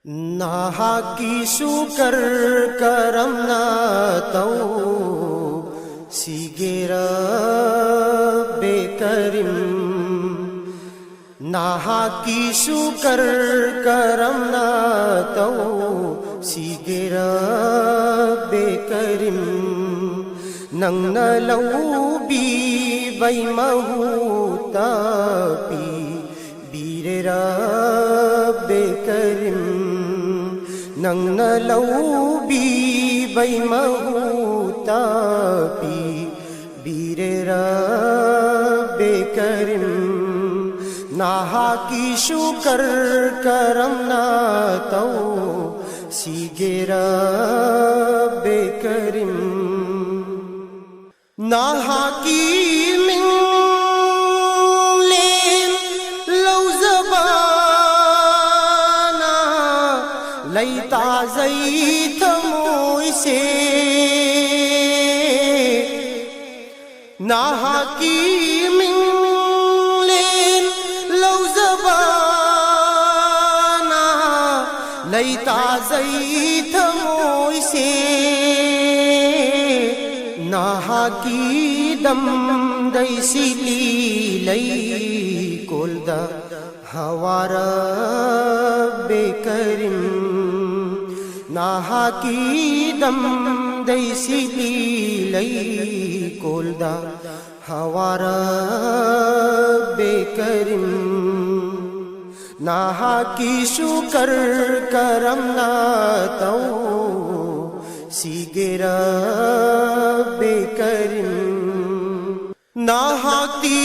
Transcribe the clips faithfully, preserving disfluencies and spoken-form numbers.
ꯅꯍꯥꯛꯀꯤꯁꯨ ꯀꯔ ꯀꯔꯝꯅ ꯇꯧꯁꯤꯒꯦ ꯔꯕꯦ ꯀꯔꯤꯝ? ꯅꯍꯥꯛꯀꯤꯁꯨ ꯀꯔ ꯀꯔꯝꯅ ꯇꯧꯁꯤꯒꯦ ꯔꯕꯦ ꯀꯔꯤꯝ? ꯅꯪꯅ ꯂꯧꯕꯤꯕꯩ ꯃꯍꯨꯠꯇ ꯄꯤꯕꯤꯔꯦ ꯔꯕꯦ ꯀꯔꯤꯝ꯫ ꯅꯪꯅ ꯂꯧꯕꯤꯕꯩ ꯃꯍꯨꯠꯇ ꯄꯤꯕꯤꯔꯦ ꯔꯕꯦ ꯀꯔꯤꯝ꯫ ꯅꯍꯥꯛꯀꯤꯁꯨ ꯀꯔ ꯀꯔꯝꯅ ꯇꯧꯁꯤꯒꯦ ꯔꯕꯦ ꯀꯔꯤꯝ? ꯅꯍꯥꯛꯀꯤ ꯃꯤꯡꯂꯦꯟ ꯂꯧꯖꯕꯅ ꯂꯩꯇꯥꯖꯩ ꯊꯃꯣꯏꯁꯦ꯫ ꯅꯍꯥꯛꯀꯤ ꯃꯤꯡꯂꯦꯟ ꯂꯧꯖꯕꯅ ꯂꯩꯇꯥꯖꯩ ꯊꯃꯣꯏꯁꯦ꯫ ꯅꯍꯥꯛꯀꯤꯗꯝꯗꯩ ꯁꯤꯂꯤ ꯂꯩꯀꯣꯜꯗ ꯍꯋꯥ ꯔꯕꯦ ꯀꯔꯤꯝ꯫ ꯅꯍꯥꯛꯀꯤꯗꯝꯗꯩ ꯁꯤꯂꯤ ꯂꯩꯀꯣꯜꯗ ꯍꯋꯥ ꯔꯕꯦ ꯀꯔꯤꯝ꯫ ꯅꯍꯥꯛꯀꯤꯁꯨ ꯀꯔ ꯀꯔꯝꯅ ꯇꯧꯁꯤꯒꯦ ꯔꯕꯦ ꯀꯔꯤꯝ? ꯅꯍꯥꯛꯇꯤ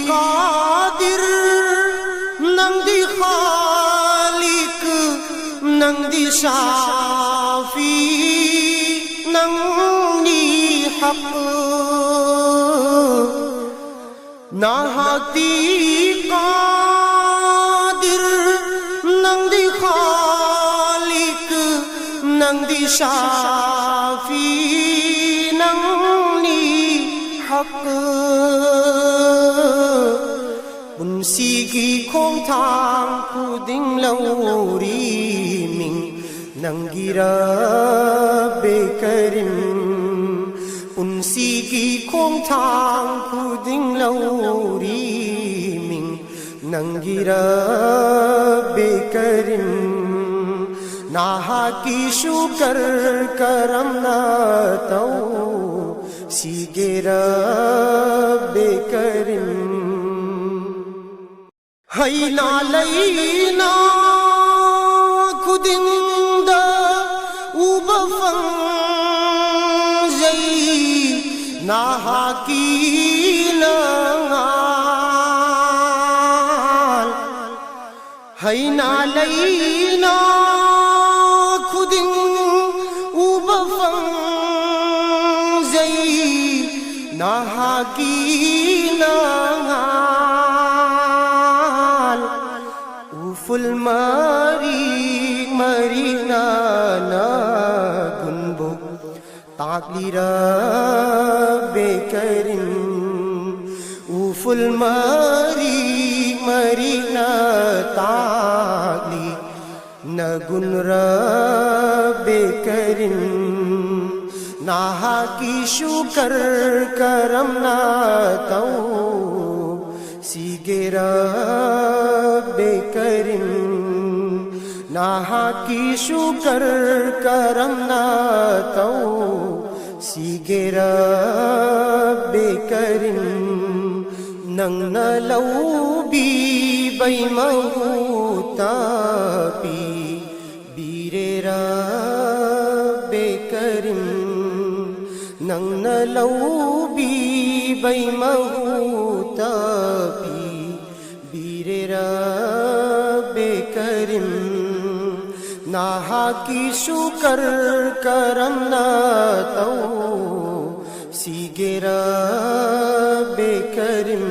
ꯀꯥꯗꯤꯔ, ꯅꯪꯗꯤ ꯈꯥꯂꯤꯛ, ꯅꯪꯗꯤ ꯁꯥꯐꯤ, ꯅꯪꯅꯤ ꯍꯛ꯫ ꯅꯍꯥꯛꯇꯤ ꯀꯥꯗꯤꯔ, ꯅꯪꯗꯤ ꯈꯥꯂꯤꯛ, ꯅꯪꯗꯤ ꯁꯥꯐꯤ, ꯅꯪꯅꯤ ꯍꯛ꯫ ꯄꯨꯟꯁꯤꯒꯤ ꯈꯣꯡꯊꯥꯡ ꯈꯨꯗꯤꯡ ꯂꯧꯔꯤ ꯅꯪꯒꯤ ꯔꯕꯦ ꯀꯔꯤꯝ, ꯄꯨꯟꯁꯤꯒꯤ ꯈꯣꯡꯊꯥꯡ ꯈꯨꯗꯤꯡ ꯂꯧꯔꯤ ꯃꯤꯡ꯫ ꯅꯪꯒꯤ ꯔꯕꯦ ꯀꯔꯤꯝ, ꯅꯍꯥꯛꯀꯤ ꯁꯨꯀꯔ ꯀꯔꯝꯅ ꯇꯧꯁꯤꯒꯦ ꯔꯕꯦ ꯀꯔꯤꯝ? ꯍꯩꯅꯥ ꯂꯩꯅꯥ ꯈꯨꯗꯤꯡꯗ ꯎꯕ ꯐꯪꯖꯩ ꯅꯍꯥꯛꯀꯤ ꯂꯉꯥꯜ꯫ ꯍꯩꯅꯥ ꯂꯩꯅꯥ ꯈꯨꯗꯤꯡ ꯎꯕ ꯐꯪꯖꯩ ꯅꯍꯥꯛꯀꯤ ꯂꯉꯥꯜ꯫ ꯎꯐꯨꯜ ꯃꯔꯤ ꯃꯔꯤꯅ ꯅꯒꯨꯟꯕꯨ ꯇꯥꯛꯂꯤ ꯔꯕꯦ ꯀꯔꯤꯝ꯫ ꯎꯐꯨꯜ ꯃꯔꯤ ꯃꯔꯤꯅ ꯇꯥꯛꯂꯤ ꯅꯒꯨꯟ ꯔꯕꯦ ꯀꯔꯤꯝ꯫ ꯅꯍꯥꯛꯀꯤ ꯁꯨꯀꯔ ꯀꯔꯝꯅ ꯇꯧ ꯁꯤꯒꯦ ꯔꯕꯦ ꯀꯔꯤꯝ꯫ ꯅꯍꯥꯛꯀꯤ ꯁꯨꯀꯔ ꯀꯔꯝꯅ ꯇꯧ ꯁꯤꯒꯦ ꯔꯕꯦ ꯀꯔꯤꯝ꯫ ꯅꯪꯅ ꯂꯧꯕꯤꯕꯩ ꯃꯍꯨꯠꯇ ꯄꯤ ꯕꯤꯔꯦ ꯔꯕꯦ ꯀꯔꯤꯝ꯫ ꯅꯪꯅ ꯂꯧꯕꯤꯕꯩ ꯃꯍꯨꯠꯇ ꯄꯤꯕꯤꯔꯦ ꯔꯕꯦ ꯀꯔꯤꯝ꯫ ꯅꯍꯥꯛꯀꯤ ꯁꯨꯀꯔ ꯀꯔꯝꯅ ꯇꯧ ꯁꯤꯒꯦ ꯔꯕꯦ ꯀꯔꯤꯝ꯫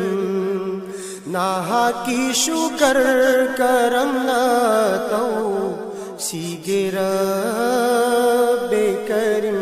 ꯅꯍꯥꯛꯀꯤ ꯁꯨꯀꯔ ꯀꯔꯝꯅ ꯇꯧ ꯁꯤꯒꯦ ꯔꯕꯦ ꯀꯔꯤꯝ꯫